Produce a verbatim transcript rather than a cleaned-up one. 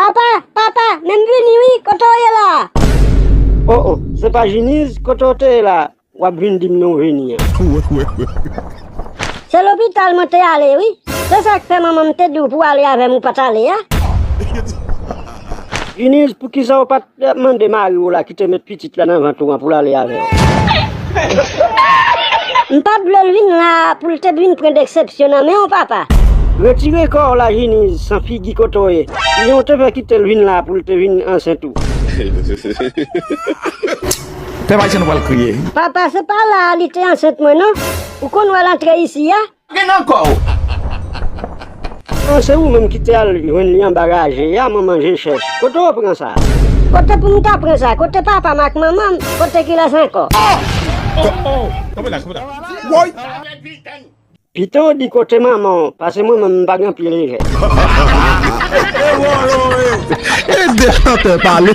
Papa, papa, men m vini wi, kote w ye la? Oh, oh, se pa Jiniz, kote w te ye la? W ap vin di m non w vini an. Se lopital mwen te ale wi. Se sa k fè manman m te di w pou w ale avè m ou pa t ale a. Jiniz, poukisa w pa t mande mari w la ki te met pitit la nan vant ou an pou l ale avè w? M pa t vle l vin la pou l te vin pran deksepsyon nan men w papa. Retire kò w la Jiniz, san figi kote w ye. Piyon te fè kite l vin la pou l te vin ansent ou. Pèp ayisyen nou pral kriye. Papa, se pa la a li te ansent mwen non. Ou konn wè l antre isi a? Gen nan kò w. An, se ou menm ki te al jwenn li anba raje a, manman je chèch. Kote w pran sa? Kote pou m ta pran sa? Kote papa m ak manman m? Kote kilès ankò? Kanpe la, kanpe la. Woy! Pito di kote manman w, paske mwen menm m pa gen pye lejè. Ede chantè pale.